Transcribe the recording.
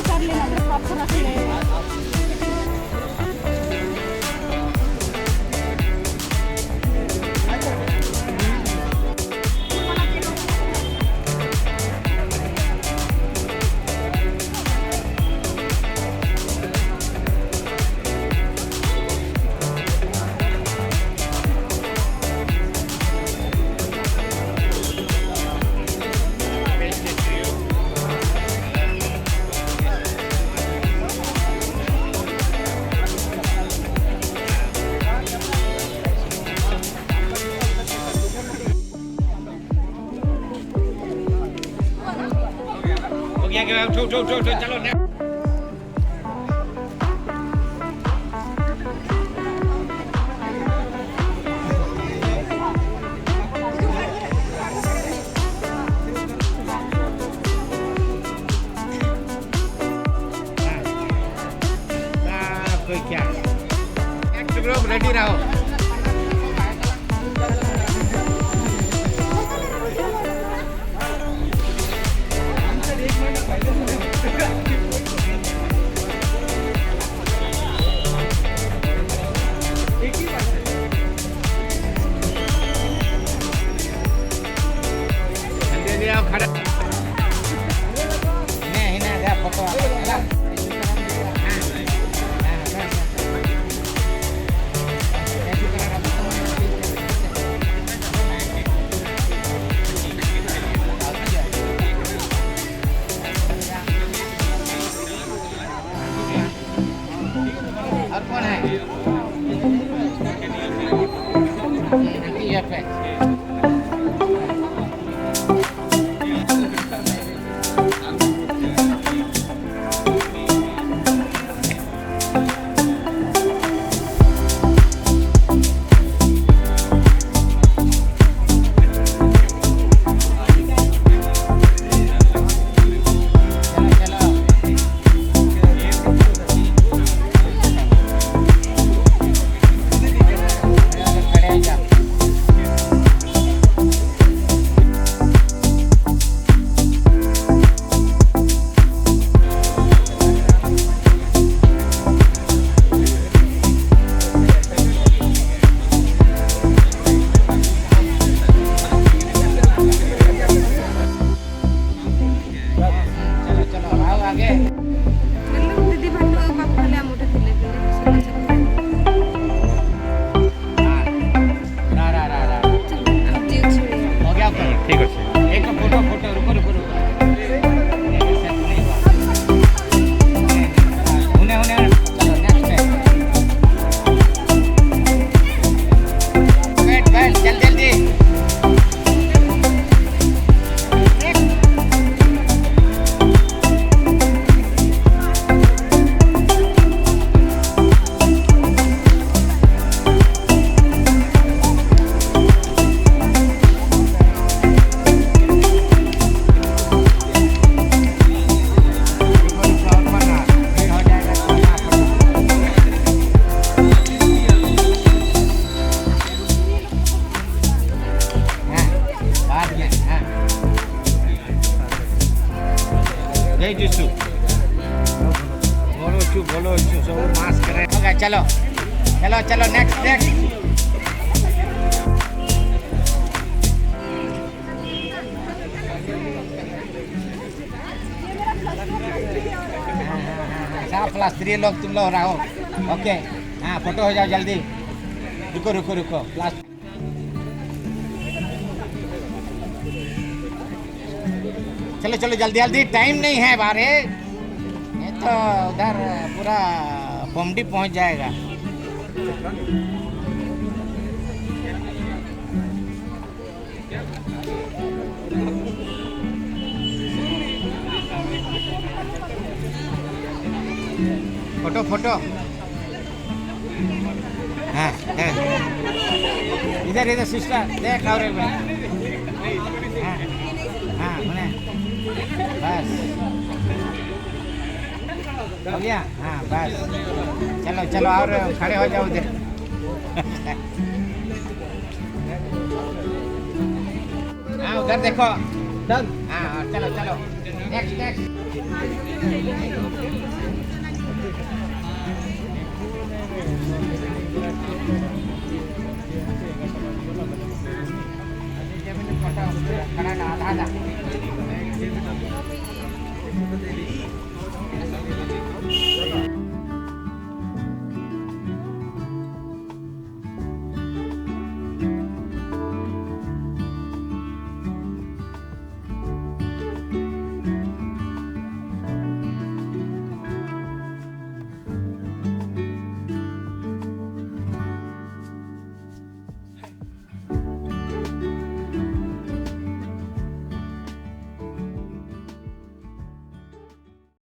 कर लेना प्रॉपर रख ले। चलो क्या नेक्स्ट ग्रुप रेडी रहो। रहो खड़े नहीं ना जा फोटो और कौन है ये पे ठीक है। एक फोटो फोटो रुको रुको रुको उन्हें उन्हें चलो नेक्स्ट वेट वेट जल्दी जल्दी जय जीसू बोलो चू सब मास्क करे ओके चलो चलो चलो नेक्स्ट नेक्स्ट साफ प्लास्ट्री लोग तुम लोग रहो ओके हाँ फोटो हो जाओ जल्दी रुको रुको रुको प्लास्ट चलो चलो जल्दी जल्दी टाइम नहीं है बारे ये तो उधर पूरा बॉम्बे पहुंच जाएगा। फोटो फोटो हाँ हाँ इधर इधर सिस्टर देख और एक बार हाँ हाँ बस हो गया हाँ बस चलो चलो और खड़े हो जाओ उधर हाँ उधर देखो डन हाँ चलो चलो नेक्स्ट नेक्स्ट खड़ा आधा आधा